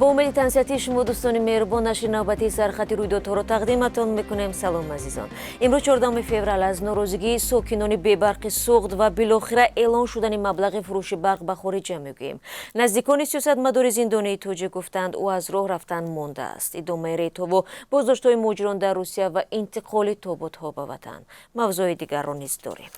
Бо умеди тансиҳатии шумо, дӯстони меҳрубон, нашри навбатии «Сархати рӯйдодҳоро» тақдиматон мекунем. Салом, азизон. Имрӯз, 14 феврал, аз норозигии сокинони бебарқи Суғд ва билохира эълон шудани маблағи фурӯши барқ ба хориҷа мегӯем. Наздикони сиёсатмадори зиндонии тоҷик гуфтанд, ӯ аз роҳ рафтан мондааст. Идомаи рейдҳову боздоштҳои муҳоҷирон дар Русия ва интиқоли тобутҳо ба ватан, мавзӯи дигарро низ дорем.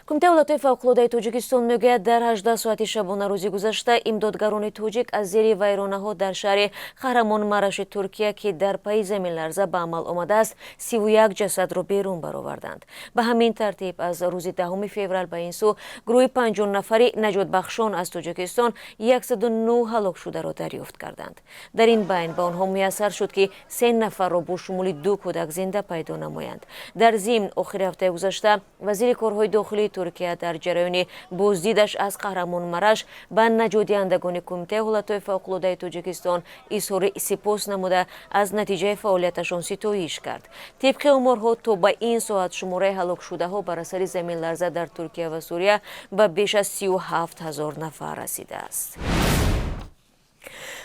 Кумитаи ҳолатҳои фавқулодаи Тоҷикистон мегӯяд, дар 18 соати шабонарӯзи гузашта имдодгарони тоҷик аз зери вайронаҳо дар шаҳри Қаҳрамонмараши Туркия, ки дар пайи заминларза ба амал омадааст, 31 ҷасадро берун бароварданд. Ба ҳамин тартиб, аз рӯзи 10 феврал ба ин сӯ гурӯҳи 50 нафари наҷотбахшон аз Тоҷикистон 109 ҳалокшударо дарёфт карданд. Дар ин байн ба онҳо муяссар шуд, ки се нафарро бо шумули ду кӯдак зинда пайдо намоянд. Дар зимн, охири ҳафтаи гузашта вазири корҳои дохилии Туркия дар ҷараёни боздидаш аз Қаҳрамонмараш ба наҷотдиҳандагони Кумитаи ҳолатҳои фавқулодаи Тоҷикистон изҳори сипос намуда, аз натиҷаи фаъолияташон ситоиш кард. Тибқи оморҳо, то ба ин соат шумораи ҳалокшудаҳо бар асари заминларза дар Туркия ва Сурия ба беш аз 37 000 нафар расидааст.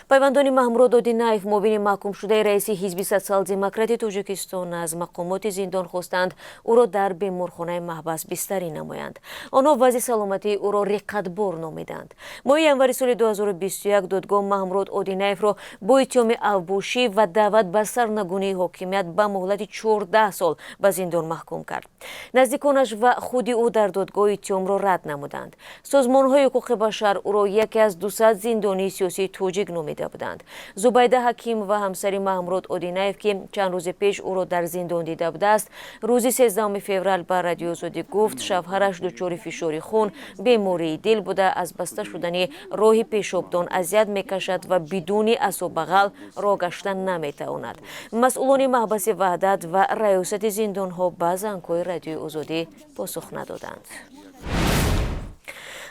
Пайвандони Маҳмурод Одинаев, муовини маҳкумшудаи раиси Ҳизби Социал-демократи Тоҷикистон, аз мақомоти зиндон хостанд, ӯро дар беморхонаи маҳбас бистарӣ намоянд. Онҳо вазъи саломатии ӯро риққатбор номиданд. Моҳи январи соли 2021 додгоҳ Маҳмурод Одинаевро бо иттиҳоми авбошӣ ва даъват ба сарнагунии ҳокимият ба муҳлати 14 сол ба зиндон маҳкум кард. Наздиконаш ва худи ӯ дар додгоҳ иттиҳомро рад намуданд. Созмонҳои ҳуқуқи башар ӯро яке аз 200 зиндонии сиёсии тоҷик номида буданд. Зубайда Ҳакимова, ҳамсари Маҳмурод Одинаев, ки чанд рӯзи пеш ӯро дар зиндон дида будааст, рӯзи 13 феврал ба Радиои Озодӣ гуфт, шавҳараш дучори фишори хун, бемории дил буда, аз баста шудани роҳи пешобдон азият мекашад ва бидуни асобағал роҳ гашта наметавонад. Масъулони маҳбаси Ваҳдат ва раёсати зиндонҳо ба зангҳои Радиои Озодӣ посух надоданд.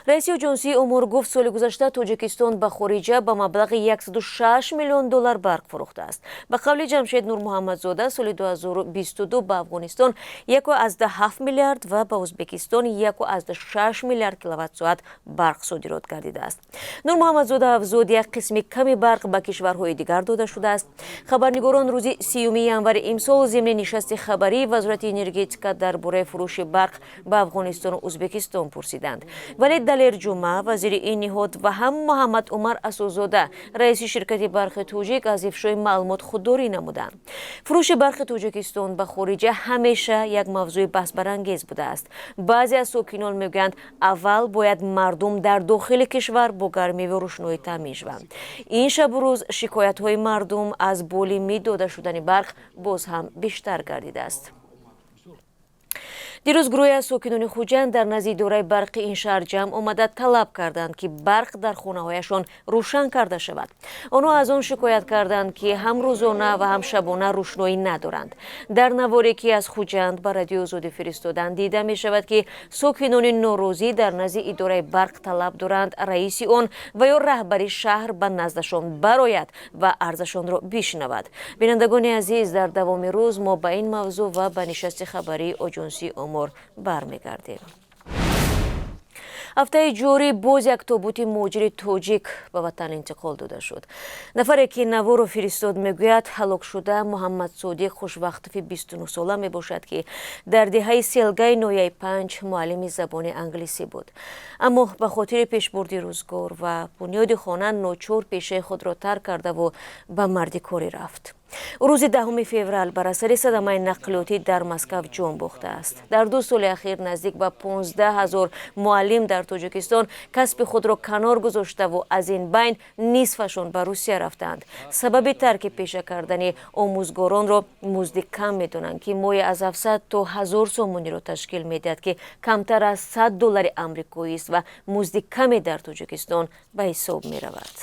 Раиси Оҷонсии Омор гуфт, соли гузашта Тоҷикистон ба хориҷа ба маблағи 106 миллион доллар барқ фурӯхтааст. Ба қавли Ҷамшед Нурмуҳаммадзода, соли 2022 ба Афғонистон 1,7 миллиард ва ба Ӯзбекистон 1,6 миллиард киловатт-соат барқ содирот гардидааст. Нурмуҳаммадзода афзуд, як қисми ками барқ ба кишварҳои дигар дода шудааст. Хабарнигорон рӯзи 30 январи имсол зимни нишасти хабарии Вазорати энергетика дар бораи фурӯши барқ ба Афғонистону Ӯзбекистон пурсиданд, вале Далер Ҷума, вазири ин ниҳод, ва ҳам Муҳаммад Умар Асозода, раиси ширкати «Барқи Тоҷик», аз ифшои маълумот худдорӣ намуданд. Фурӯши барқи Тоҷикистон ба хориҷа ҳамеша як мавзӯи баҳсбарангез будааст. Баъзе аз сокинон мегӯянд, аввал бояд мардум дар дохили кишвар бо гармиву рӯшноӣ таъмин шаванд. Ин шабу рӯз шикоятҳои мардум аз болимит дода шудани барқ боз ҳам бештар гардидааст. Дирӯз гурӯҳе аз сокинони Хуҷанд дар назди идораи барқи ин шаҳр ҷамъ омада, талаб карданд, ки барқ дар хонаҳояшон рӯшан карда шавад. Онҳо аз он шикоят карданд, ки ҳам рӯзона ва ҳам шабона рӯшноӣ надоранд. Дар наворе, ки аз Хуҷанд ба Радиои Озодӣ фиристоданд, дида мешавад, ки сокинони норозӣ дар назди идораи барқ талаб доранд, раиси он ва ё раҳбари шаҳр ба наздашон барояд ва арзашонро бишнавад. Бинандагони азиз, дар давоми рӯз мо ба ин мавзӯъ ва ба нишасти хабарии Оҷонсии Омор бармегардем. Ҳафтаи ҷорӣ боз як тобути муҳоҷири тоҷик ба ватан интиқол дода шуд. Нафаре, ки наворо фиристод, мегӯяд, ҳалокшуда Муҳаммадсодиқ Хушвақтови 29-сола мебошад, ки дар деҳаи Селгаи ноҳияи Панҷ муаллими забони англисӣ буд, аммо ба хотири пешбурди рӯзгор ва бунёди хона ночор пешаи худро тарк кардаву ба мардикорӣ рафт. Рӯзи 10 феврал бар асари садамаи нақлиётӣ дар Москав ҷон бохтааст. Дар 2 соли ахир наздик ба 15 000 муаллим дар Тоҷикистон касби худро канор гузоштаву аз ин байн нисфашон ба Русия рафтаанд. Сабаби тарки пеша кардани омӯзгоронро музди кам медонанд, ки моҳе аз 700 то 1000 сомониро ташкил медиҳад, ки камтар аз 100 доллари амрикоист ва музди каме дар Тоҷикистон ба ҳисоб меравад.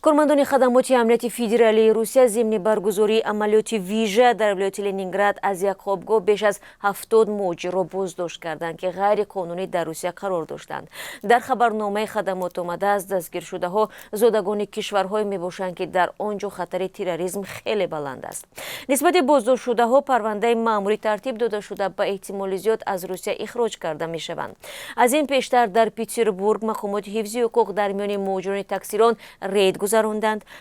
Кормандони хадамоти амнияти федералии Русия зимни баргузории амалиёти вижа дар вилояти Ленинград аз як хобгоҳ беш аз 70 муҳоҷирро боздошт карданд, ки ғайриқонунӣ дар Русия қарор доштанд. Дар хабарномаи хадамот омадааст, дастгиршудаҳо зодагони кишварҳое мебошанд, ки дар он ҷо хатари терроризм хеле баланд аст. Нисбати боздоштшудаҳо парвандаи маъмурӣ тартиб дода шуда, ба эҳтимоли зиёд аз Русия ихроҷ карда мешаванд. Аз ин пештар дар Петербург мақомоти ҳифзи ҳуқуқ дар миёни муҳоҷирони таксирон рейд гузаронданд.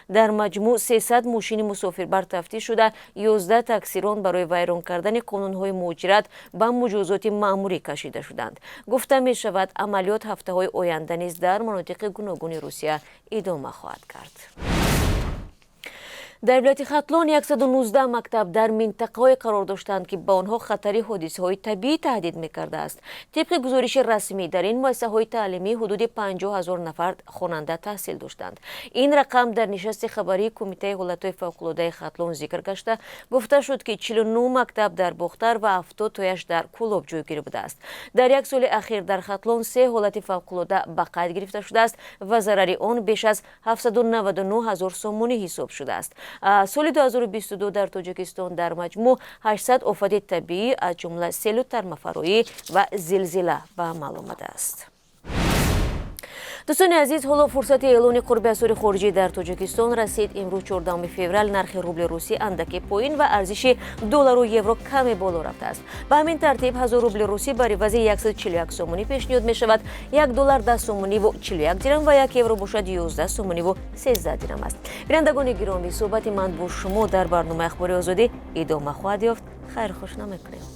Дар маҷмӯъ 300 мошини мусофирбар тафтиш шуда, 11 таксирон барои вайрон кардани қонунҳои муҳоҷират ба муҷозоти маъмурӣ кашида шуданд. Гуфта мешавад, амалиёт ҳафтаҳои оянда низ дар манотиқи гуногуни Русия идома хоҳад кард. Дар вилояти Хатлон 119 мактаб дар минтақаҳое қарор доштанд, ки ба онҳо хатари ҳодисаҳои табиӣ таҳдид мекардааст. Тибқи гузориши расмӣ, дар ин муассисаҳои таълимӣ ҳудуди 50 ҳазор нафар хонанда таҳсил доштанд. Ин рақам дар нишасти хабарии Кумитаи ҳолатҳои фавқулодаи Хатлон зикр гашта, гуфта шуд, ки 49 мактаб дар Бохтар ва 70 тояш дар Кӯлоб ҷойгир будааст. Дар як соли ахир дар Хатлон се ҳолати фавқулода ба қайд гирифта шудааст ва зарари он беш аз 799 ҳазор сомонӣ ҳисоб шудааст. Соли 2022 дар Тоҷикистон дар маҷмӯъ 800 офати табиӣ, аз ҷумла селу тармафароӣ ва зилзила, ба амал омадааст. Дӯстони азиз, ҳоло фурсати эълони қурби асъори хориҷӣ дар Тоҷикистон расид. Имрӯз, 14 феврал, нархи рубли русӣ андаке поин ва арзиши доллару евро каме боло рафтааст. Ба ҳамин тартиб, 1000 рубли русӣ бар ивази 141 сомонӣ пешниҳод мешавад, 1 доллар 10 сомониву 41 дирам ва 1 евро бошад 11 сомониву 13 дирам аст. Бинандагони гиромӣ, суҳбати ман бо шумо дар барномаи Ахбори Озодӣ идома хоҳад ёфт. Хайрхуш намекунем.